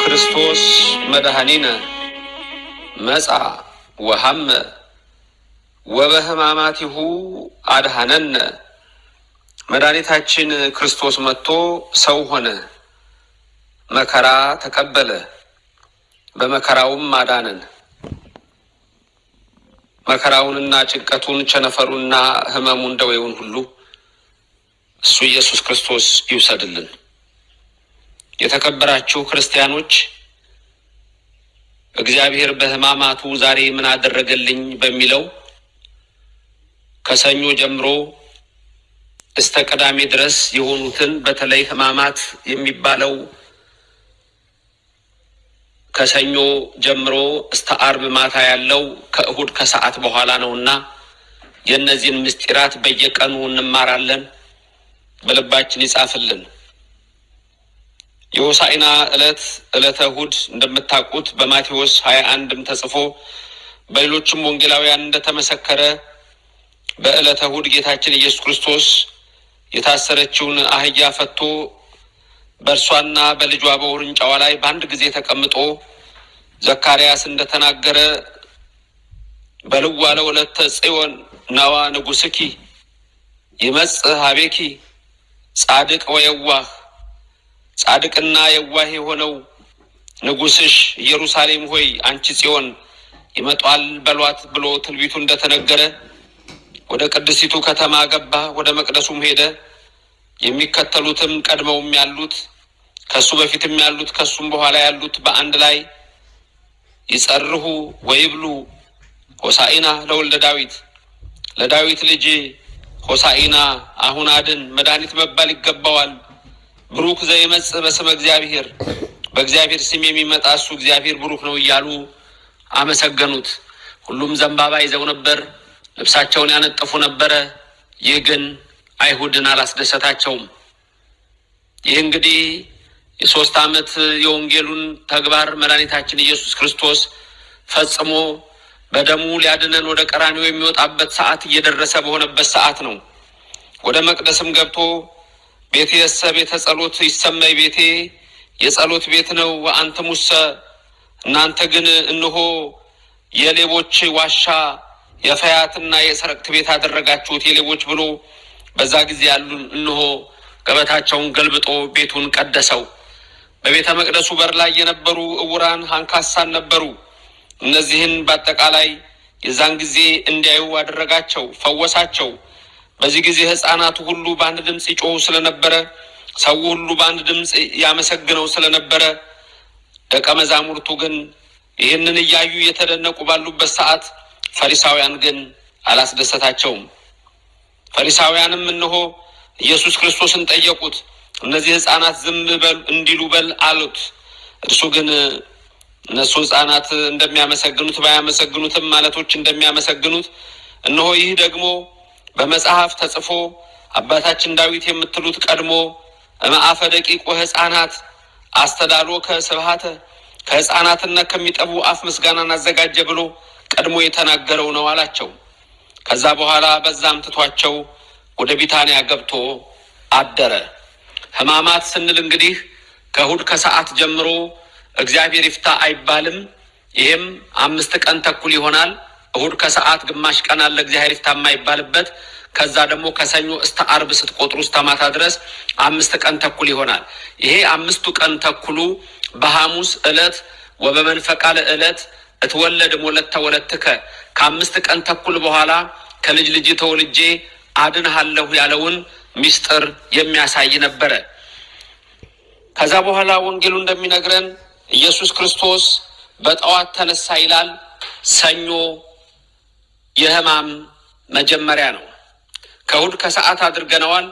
ክርስቶስ መድኃኒነ መጻ ወሐመ ወበሕማማቲሁ አድኀነነ። መድኃኒታችን ክርስቶስ መጥቶ ሰው ሆነ፣ መከራ ተቀበለ፣ በመከራውም አዳነን። መከራውንና ጭንቀቱን ቸነፈሩና ሕመሙን ደዌውን ሁሉ እሱ ኢየሱስ ክርስቶስ ይውሰድልን። የተከበራችሁ ክርስቲያኖች፣ እግዚአብሔር በሕማማቱ ዛሬ ምን አደረገልኝ በሚለው ከሰኞ ጀምሮ እስከ ቅዳሜ ድረስ የሆኑትን፣ በተለይ ሕማማት የሚባለው ከሰኞ ጀምሮ እስከ አርብ ማታ ያለው ከእሁድ ከሰዓት በኋላ ነውና የእነዚህን ምስጢራት በየቀኑ እንማራለን። በልባችን ይጻፍልን። የሆሳዕና ዕለት ዕለተ እሁድ እንደምታውቁት በማቴዎስ 21ም ተጽፎ በሌሎችም ወንጌላውያን እንደተመሰከረ በዕለተ እሁድ ጌታችን ኢየሱስ ክርስቶስ የታሰረችውን አህያ ፈቶ በእርሷና በልጇ በውርንጫዋ ላይ በአንድ ጊዜ ተቀምጦ ዘካርያስ እንደተናገረ በልዋ ለወለተ ጽዮን ነዋ ንጉሥኪ ይመጽእ ሀቤኪ ጻድቅ ወየዋህ፣ ጻድቅና የዋህ የሆነው ንጉሥሽ ኢየሩሳሌም ሆይ አንቺ ጽዮን ይመጧል በሏት ብሎ ትንቢቱ እንደተነገረ ወደ ቅድስቲቱ ከተማ ገባ፣ ወደ መቅደሱም ሄደ። የሚከተሉትም ቀድመውም ያሉት ከሱ በፊትም ያሉት ከሱም በኋላ ያሉት በአንድ ላይ ይጸርሁ ወይብሉ ሆሳኢና ለወልደ ዳዊት፣ ለዳዊት ልጅ ሆሳኢና አሁን አድን፣ መድኃኒት መባል ይገባዋል። ብሩክ ዘይመጽእ በስመ እግዚአብሔር፣ በእግዚአብሔር ስም የሚመጣ እሱ እግዚአብሔር ብሩክ ነው እያሉ አመሰገኑት። ሁሉም ዘንባባ ይዘው ነበር፣ ልብሳቸውን ያነጥፉ ነበረ። ይህ ግን አይሁድን አላስደሰታቸውም። ይህ እንግዲህ የ3 ዓመት የወንጌሉን ተግባር መድኃኒታችን ኢየሱስ ክርስቶስ ፈጽሞ በደሙ ሊያድነን ወደ ቀራንዮ የሚወጣበት ሰዓት እየደረሰ በሆነበት ሰዓት ነው። ወደ መቅደስም ገብቶ ቤትየሰ ቤተ ጸሎት ይሰመይ፣ ቤቴ የጸሎት ቤት ነው፣ ወአንትሙሰ፣ እናንተ ግን እነሆ የሌቦች ዋሻ የፈያትና የሰረቅት ቤት አደረጋችሁት የሌቦች ብሎ በዛ ጊዜ ያሉ እነሆ ገበታቸውን ገልብጦ ቤቱን ቀደሰው። በቤተ መቅደሱ በር ላይ የነበሩ እውራን አንካሳን ነበሩ። እነዚህን በአጠቃላይ የዛን ጊዜ እንዲያዩ አደረጋቸው፣ ፈወሳቸው። በዚህ ጊዜ ሕፃናቱ ሁሉ በአንድ ድምፅ ይጮሁ ስለነበረ፣ ሰው ሁሉ በአንድ ድምፅ ያመሰግነው ስለነበረ፣ ደቀ መዛሙርቱ ግን ይህንን እያዩ እየተደነቁ ባሉበት ሰዓት ፈሪሳውያን ግን አላስደሰታቸውም። ፈሪሳውያንም እነሆ ኢየሱስ ክርስቶስን ጠየቁት። እነዚህ ሕፃናት ዝም በል እንዲሉ በል አሉት። እርሱ ግን እነሱ ሕፃናት እንደሚያመሰግኑት ባያመሰግኑትም ማለቶች እንደሚያመሰግኑት እነሆ ይህ ደግሞ በመጽሐፍ ተጽፎ አባታችን ዳዊት የምትሉት ቀድሞ እምአፈ ደቂቅ ወሕፃናት አስተዳሎከ ስብሐተ፣ ከሕፃናትና ከሚጠቡ አፍ ምስጋናን አዘጋጀ ብሎ ቀድሞ የተናገረው ነው አላቸው። ከዛ በኋላ በዛም ትቷቸው ወደ ቢታንያ ገብቶ አደረ። ሕማማት ስንል እንግዲህ ከእሁድ ከሰዓት ጀምሮ እግዚአብሔር ይፍታ አይባልም። ይህም 5 ቀን ተኩል ይሆናል። እሁድ ከሰዓት ግማሽ ቀን አለ እግዚአብሔር ይፍታ የማይባልበት። ከዛ ደግሞ ከሰኞ እስከ አርብ ስትቆጥሩ እስከ ማታ ድረስ 5 ቀን ተኩል ይሆናል። ይሄ 5ቱ ቀን ተኩሉ በሐሙስ ዕለት ወበመንፈቃ ዕለት እትወለድ ሞለተ ወለትከ፣ ከ5 ቀን ተኩል በኋላ ከልጅ ልጅ ተወልጄ አድንሃለሁ ያለውን ምስጢር የሚያሳይ ነበረ። ከዛ በኋላ ወንጌሉ እንደሚነግረን ኢየሱስ ክርስቶስ በጠዋት ተነሳ ይላል። ሰኞ የሕማም መጀመሪያ ነው። ከእሁድ ከሰዓት አድርገነዋል።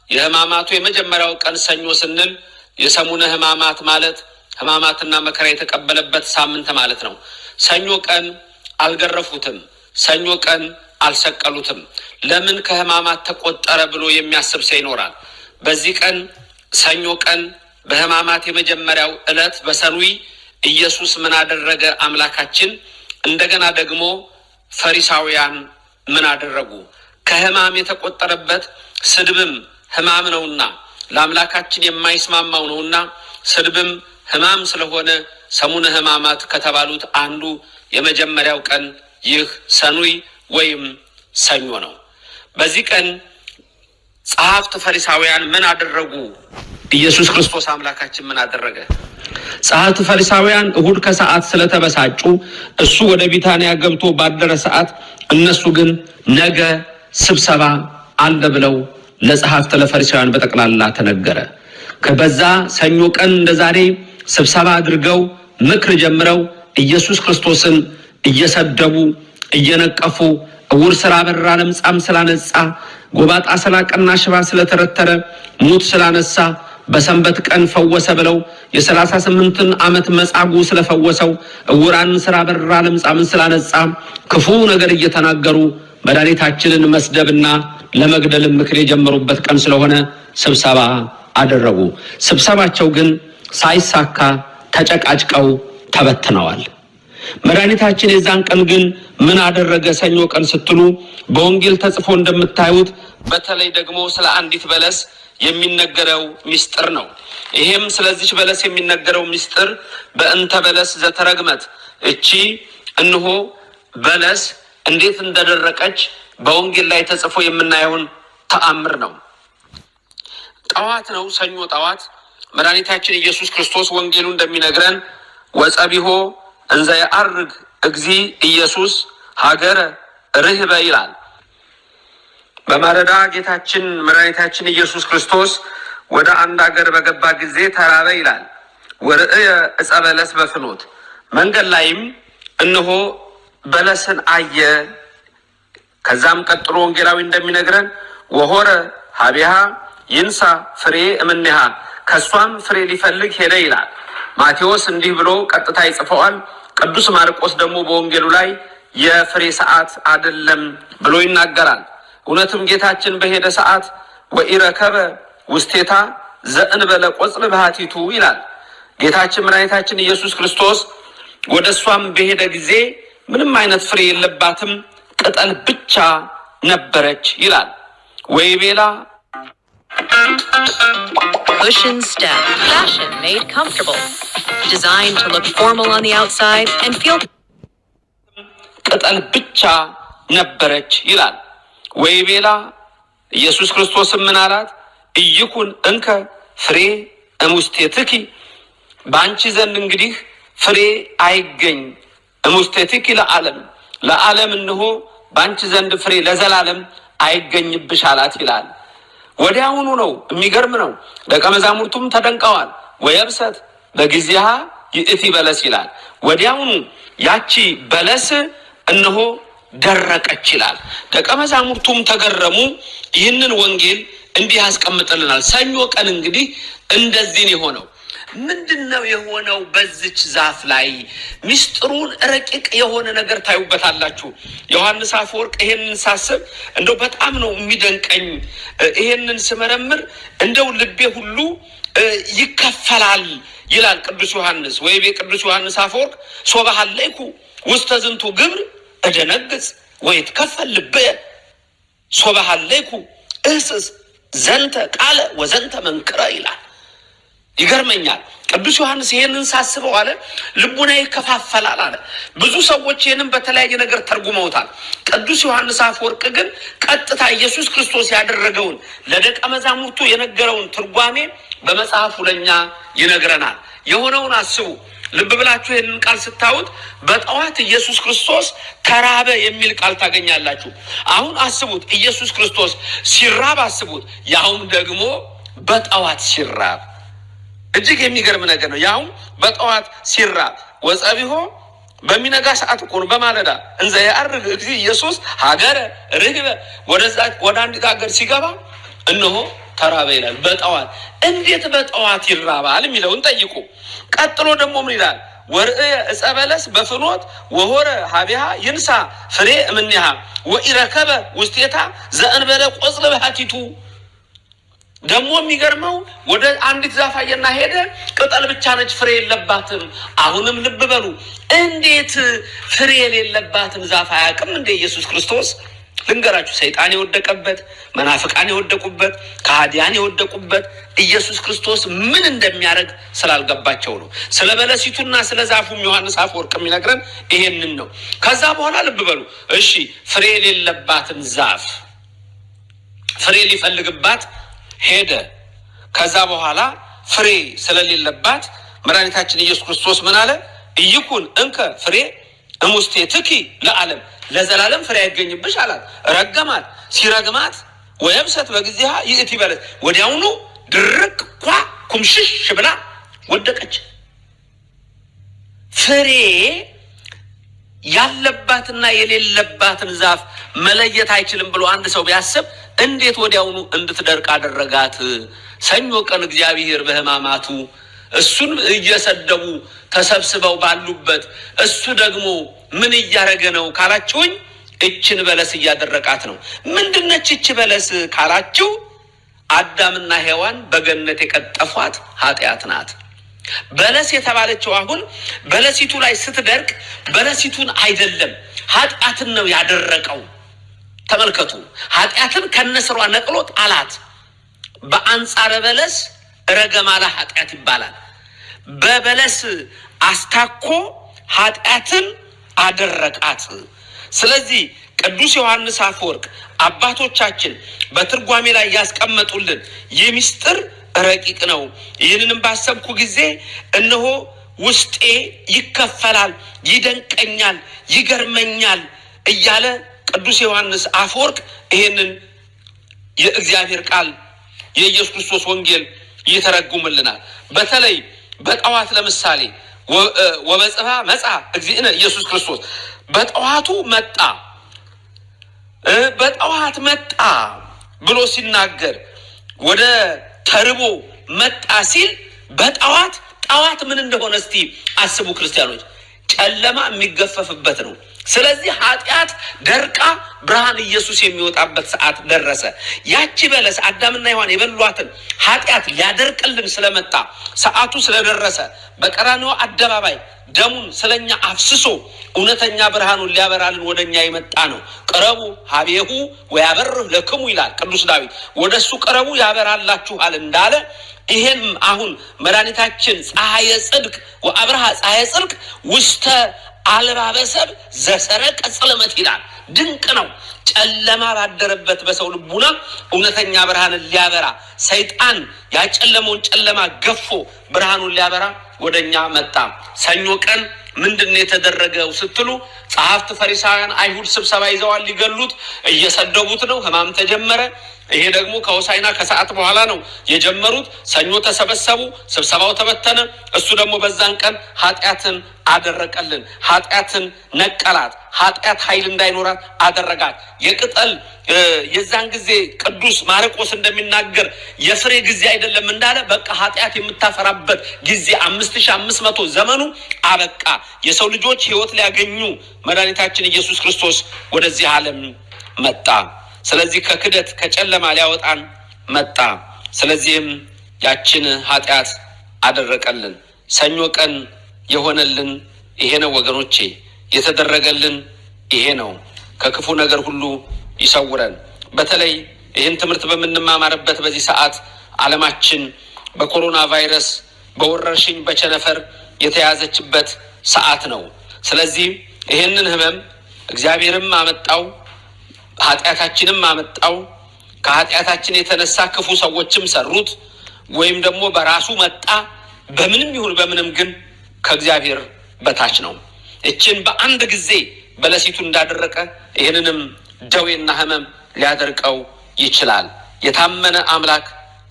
የሕማማቱ የመጀመሪያው ቀን ሰኞ ስንል የሰሙነ ሕማማት ማለት ሕማማትና መከራ የተቀበለበት ሳምንት ማለት ነው። ሰኞ ቀን አልገረፉትም። ሰኞ ቀን አልሰቀሉትም። ለምን ከሕማማት ተቆጠረ ብሎ የሚያስብ ሰው ይኖራል። በዚህ ቀን ሰኞ ቀን በሕማማት የመጀመሪያው ዕለት በሰኑይ ኢየሱስ ምን አደረገ? አምላካችን እንደገና ደግሞ ፈሪሳውያን ምን አደረጉ? ከሕማም የተቆጠረበት ስድብም ሕማም ነውና ለአምላካችን የማይስማማው ነውና ስድብም ሕማም ስለሆነ ሰሙነ ሕማማት ከተባሉት አንዱ የመጀመሪያው ቀን ይህ ሰኑይ ወይም ሰኞ ነው። በዚህ ቀን ጸሐፍት ፈሪሳውያን ምን አደረጉ? ኢየሱስ ክርስቶስ አምላካችን ምን አደረገ? ጸሐፍት ፈሪሳውያን እሁድ ከሰዓት ስለተበሳጩ እሱ ወደ ቢታንያ ገብቶ ባደረ ሰዓት፣ እነሱ ግን ነገ ስብሰባ አለ ብለው ለጸሐፍት ለፈሪሳውያን በጠቅላላ ተነገረ። ከበዛ ሰኞ ቀን እንደ ዛሬ ስብሰባ አድርገው ምክር ጀምረው ኢየሱስ ክርስቶስን እየሰደቡ እየነቀፉ፣ እውር ስላበራ፣ ለምጻም ስላነጻ፣ ጎባጣ ስላቀና፣ ሽባ ስለተረተረ፣ ሙት ስላነሳ፣ በሰንበት ቀን ፈወሰ ብለው፣ የ38ን ዓመት መጻጉዕ ስለፈወሰው፣ እውራንን ስላበራ፣ ለምጻምን ስላነጻ ክፉ ነገር እየተናገሩ መድኃኒታችንን መስደብና ለመግደልም ምክር የጀመሩበት ቀን ስለሆነ ስብሰባ አደረጉ። ስብሰባቸው ግን ሳይሳካ ተጨቃጭቀው ተበትነዋል። መድኃኒታችን የዛን ቀን ግን ምን አደረገ? ሰኞ ቀን ስትሉ በወንጌል ተጽፎ እንደምታዩት በተለይ ደግሞ ስለ አንዲት በለስ የሚነገረው ምስጢር ነው። ይሄም ስለዚች በለስ የሚነገረው ምስጢር በእንተ በለስ ዘተረግመት፣ እቺ እነሆ በለስ እንዴት እንደደረቀች በወንጌል ላይ ተጽፎ የምናየውን ተአምር ነው። ጠዋት ነው፣ ሰኞ ጠዋት መድኃኒታችን ኢየሱስ ክርስቶስ ወንጌሉ እንደሚነግረን ወጸቢሖ እንዘ የዐርግ እግዚ ኢየሱስ ሀገረ ርህበ ይላል። በማለዳ ጌታችን መድኃኒታችን ኢየሱስ ክርስቶስ ወደ አንድ አገር በገባ ጊዜ ተራበ ይላል። ወርእየ ዕፀ በለስ በፍኖት፣ መንገድ ላይም እነሆ በለስን አየ። ከዛም ቀጥሎ ወንጌላዊ እንደሚነግረን ወሆረ ሀቢሃ ይንሳ ፍሬ እምኔሃ፣ ከእሷም ፍሬ ሊፈልግ ሄደ ይላል። ማቴዎስ እንዲህ ብሎ ቀጥታ ይጽፈዋል። ቅዱስ ማርቆስ ደግሞ በወንጌሉ ላይ የፍሬ ሰዓት አይደለም ብሎ ይናገራል። እውነትም ጌታችን በሄደ ሰዓት ወኢረከበ ውስቴታ ዘእንበለ ቆጽል ባህቲቱ ይላል። ጌታችን መድኃኒታችን ኢየሱስ ክርስቶስ ወደ እሷም በሄደ ጊዜ ምንም አይነት ፍሬ የለባትም፣ ቅጠል ብቻ ነበረች ይላል። ወይቤላ Push and step. Fashion made comfortable. Designed to look formal on the outside and feel ቅጠል ብቻ ነበረች ይላል። ወይቤላ፣ ኢየሱስ ክርስቶስም ምን አላት? ኢይኩን እንከ ፍሬ እምውስቴትኪ፣ በአንቺ ዘንድ እንግዲህ ፍሬ አይገኝ፣ እምውስቴትኪ ለዓለም፣ ለዓለም እንሆ በአንቺ ዘንድ ፍሬ ለዘላለም አይገኝብሽ አላት ይላል። ወዲያውኑ ነው። የሚገርም ነው። ደቀ መዛሙርቱም ተደንቀዋል። ወየብሰት በጊዜሃ ይእቲ በለስ ይላል። ወዲያውኑ ያቺ በለስ እነሆ ደረቀች ይላል። ደቀ መዛሙርቱም ተገረሙ። ይህንን ወንጌል እንዲህ ያስቀምጥልናል። ሰኞ ቀን እንግዲህ እንደዚህ ነው የሆነው። ምንድን ነው የሆነው? በዚች ዛፍ ላይ ሚስጥሩን ረቂቅ የሆነ ነገር ታዩበታላችሁ። ዮሐንስ አፈወርቅ ይሄንን ሳስብ እንደው በጣም ነው የሚደንቀኝ። ይሄንን ስመረምር እንደው ልቤ ሁሉ ይከፈላል ይላል ቅዱስ ዮሐንስ። ወይቤ ቅዱስ ዮሐንስ አፈወርቅ ሶበ ሀለይኩ ውስተ ዝንቱ ግብር እደነግጽ ወይትከፈል ልብየ ሶበ ሀለይኩ እህስስ ዘንተ ቃለ ወዘንተ መንክረ ይላል። ይገርመኛል። ቅዱስ ዮሐንስ ይሄንን ሳስበው አለ ልቡና ይከፋፈላል አለ። ብዙ ሰዎች ይህንን በተለያየ ነገር ተርጉመውታል። ቅዱስ ዮሐንስ አፈወርቅ ግን ቀጥታ ኢየሱስ ክርስቶስ ያደረገውን ለደቀ መዛሙርቱ የነገረውን ትርጓሜ በመጽሐፉ ለእኛ ይነግረናል። የሆነውን አስቡ። ልብ ብላችሁ ይህንን ቃል ስታዩት በጠዋት ኢየሱስ ክርስቶስ ተራበ የሚል ቃል ታገኛላችሁ። አሁን አስቡት፣ ኢየሱስ ክርስቶስ ሲራብ አስቡት፣ ያውም ደግሞ በጠዋት ሲራብ እጅግ የሚገርም ነገር ነው። ያውም በጠዋት ሲራብ ወጸቢሖ፣ በሚነጋ ሰዓት እኮ ነው። በማለዳ እንዘ የዐርግ እግዚእ ኢየሱስ ሀገረ ርህበ፣ ወደዛ ወደ አንዲት ሀገር ሲገባ እነሆ ተራበ ይላል። በጠዋት እንዴት በጠዋት ይራባል የሚለውን ጠይቁ። ቀጥሎ ደግሞ ምን ይላል? ወርእየ ዕፀ በለስ በፍኖት ወሆረ ሀቢሃ ይንሳ ፍሬ እምኔሃ ወኢረከበ ውስቴታ ዘእንበለ ቆጽል ባሕቲቱ። ደግሞ የሚገርመው ወደ አንዲት ዛፍ አየና ሄደ። ቅጠል ብቻ ነች፣ ፍሬ የለባትም። አሁንም ልብ በሉ፣ እንዴት ፍሬ የሌለባትን ዛፍ አያውቅም እንደ ኢየሱስ ክርስቶስ? ልንገራችሁ፣ ሰይጣን የወደቀበት፣ መናፍቃን የወደቁበት፣ ከሃዲያን የወደቁበት ኢየሱስ ክርስቶስ ምን እንደሚያደርግ ስላልገባቸው ነው። ስለ በለሲቱና ስለ ዛፉም ዮሐንስ አፈወርቅ የሚነግረን ይሄንን ነው። ከዛ በኋላ ልብ በሉ እሺ፣ ፍሬ የሌለባትን ዛፍ ፍሬ ሊፈልግባት ሄደ። ከዛ በኋላ ፍሬ ስለሌለባት መድኃኒታችን ኢየሱስ ክርስቶስ ምን አለ? ኢይኩን እንከ ፍሬ እምውስቴትኪ ለዓለም፣ ለዘላለም ፍሬ አይገኝብሽ አላት። ረገማት። ሲረግማት ወየብሰት በጊዜሃ ይእቲ በለስ፣ ወዲያውኑ ድርቅ ኳ ኩምሽሽ ብላ ወደቀች። ፍሬ ያለባትና የሌለባትን ዛፍ መለየት አይችልም ብሎ አንድ ሰው ቢያስብ እንዴት ወዲያውኑ እንድትደርቅ አደረጋት? ሰኞ ቀን እግዚአብሔር በሕማማቱ እሱን እየሰደቡ ተሰብስበው ባሉበት እሱ ደግሞ ምን እያደረገ ነው ካላችሁኝ፣ እችን በለስ እያደረቃት ነው። ምንድነች እች በለስ ካላችሁ፣ አዳምና ሔዋን በገነት የቀጠፏት ኃጢአት ናት። በለስ የተባለችው አሁን በለሲቱ ላይ ስትደርቅ በለሲቱን አይደለም ኃጢአትን ነው ያደረቀው። ተመልከቱ፣ ኃጢአትን ከነስሯ ነቅሎ ጣላት። በአንጻረ በለስ ረገማላ ኃጢአት ይባላል። በበለስ አስታኮ ኃጢአትን አደረቃት። ስለዚህ ቅዱስ ዮሐንስ አፈወርቅ አባቶቻችን በትርጓሜ ላይ ያስቀመጡልን ይህ ምስጢር ረቂቅ ነው። ይህንንም ባሰብኩ ጊዜ እነሆ ውስጤ ይከፈላል፣ ይደንቀኛል፣ ይገርመኛል እያለ ቅዱስ ዮሐንስ አፈወርቅ ይህንን የእግዚአብሔር ቃል የኢየሱስ ክርስቶስ ወንጌል ይተረጉምልናል። በተለይ በጠዋት ለምሳሌ ወበጽባ መጽአ እግዚእነ ኢየሱስ ክርስቶስ፣ በጠዋቱ መጣ፣ በጠዋት መጣ ብሎ ሲናገር ወደ ተርቦ መጣ ሲል በጠዋት፣ ጠዋት ምን እንደሆነ እስቲ አስቡ ክርስቲያኖች። ጨለማ የሚገፈፍበት ነው። ስለዚህ ኃጢአት ደርቃ ብርሃን ኢየሱስ የሚወጣበት ሰዓት ደረሰ። ያቺ በለስ አዳምና ሔዋን የበሏትን ኃጢአት ሊያደርቅልን ስለመጣ፣ ሰዓቱ ስለደረሰ፣ በቀራንዮ አደባባይ ደሙን ስለኛ አፍስሶ እውነተኛ ብርሃኑን ሊያበራልን ወደኛ የመጣ ነው። ቅረቡ ሀቤሁ ወያበርህ ለክሙ ይላል ቅዱስ ዳዊት። ወደ እሱ ቅረቡ ያበራላችኋል እንዳለ ይሄን አሁን መድኃኒታችን ፀሐየ ጽድቅ ወአብርሃ ፀሐየ ጽድቅ ውስተ አልባበ ሰብእ ዘሰረቀ ጽልመት ይላል። ድንቅ ነው። ጨለማ ባደረበት በሰው ልቡና እውነተኛ ብርሃንን ሊያበራ፣ ሰይጣን ያጨለመውን ጨለማ ገፎ ብርሃኑን ሊያበራ ወደ እኛ መጣ። ሰኞ ቀን ምንድን ነው የተደረገው ስትሉ፣ ጸሐፍት ፈሪሳውያን አይሁድ ስብሰባ ይዘዋል። ሊገሉት እየሰደቡት ነው። ሕማም ተጀመረ። ይሄ ደግሞ ከሆሳዕና ከሰዓት በኋላ ነው የጀመሩት። ሰኞ ተሰበሰቡ፣ ስብሰባው ተበተነ። እሱ ደግሞ በዛን ቀን ኃጢአትን አደረቀልን፣ ኃጢአትን ነቀላት፣ ኃጢአት ኃይል እንዳይኖራት አደረጋት። የቅጠል የዛን ጊዜ ቅዱስ ማርቆስ እንደሚናገር የፍሬ ጊዜ አይደለም እንዳለ፣ በቃ ኃጢአት የምታፈራበት ጊዜ 5500 ዘመኑ አበቃ። የሰው ልጆች ሕይወት ሊያገኙ መድኃኒታችን ኢየሱስ ክርስቶስ ወደዚህ ዓለም መጣ። ስለዚህ ከክደት ከጨለማ ሊያወጣን መጣ። ስለዚህም ያችን ኃጢአት አደረቀልን። ሰኞ ቀን የሆነልን ይሄ ነው ወገኖቼ፣ የተደረገልን ይሄ ነው። ከክፉ ነገር ሁሉ ይሰውረን። በተለይ ይህን ትምህርት በምንማማርበት በዚህ ሰዓት ዓለማችን በኮሮና ቫይረስ በወረርሽኝ በቸነፈር የተያዘችበት ሰዓት ነው። ስለዚህ ይህንን ህመም እግዚአብሔርም አመጣው፣ ኃጢአታችንም አመጣው። ከኃጢአታችን የተነሳ ክፉ ሰዎችም ሰሩት፣ ወይም ደግሞ በራሱ መጣ። በምንም ይሁን በምንም ግን ከእግዚአብሔር በታች ነው። እችን በአንድ ጊዜ በለሲቱ እንዳደረቀ ይህንንም ደዌና ህመም ሊያደርቀው ይችላል። የታመነ አምላክ፣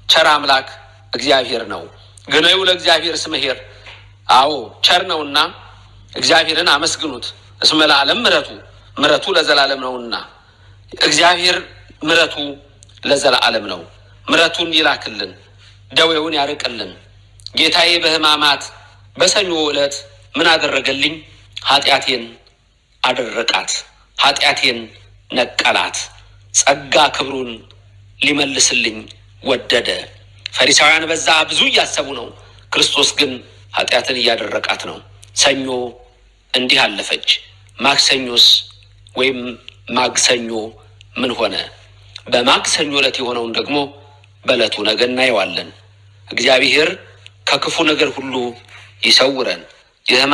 ቸር አምላክ እግዚአብሔር ነው። ግነዩ ለእግዚአብሔር እስመ ኄር። አዎ ቸር ነውና እግዚአብሔርን አመስግኑት። እስመ ለዓለም ምሕረቱ፣ ምሕረቱ ለዘላለም ነውና። እግዚአብሔር ምሕረቱ ለዘላለም ነው። ምሕረቱን ይላክልን፣ ደዌውን ያርቅልን። ጌታዬ በሕማማት በሰኞ ዕለት ምን አደረገልኝ? ኃጢአቴን አደረቃት፣ ኃጢአቴን ነቀላት። ጸጋ ክብሩን ሊመልስልኝ ወደደ። ፈሪሳውያን በዛ ብዙ እያሰቡ ነው። ክርስቶስ ግን ኃጢአትን እያደረቃት ነው። ሰኞ እንዲህ አለፈች። ማክሰኞስ ወይም ማግሰኞ ምን ሆነ? በማክሰኞ ዕለት የሆነውን ደግሞ በዕለቱ ነገ እናየዋለን። እግዚአብሔር ከክፉ ነገር ሁሉ ይሰውረን። የሕማም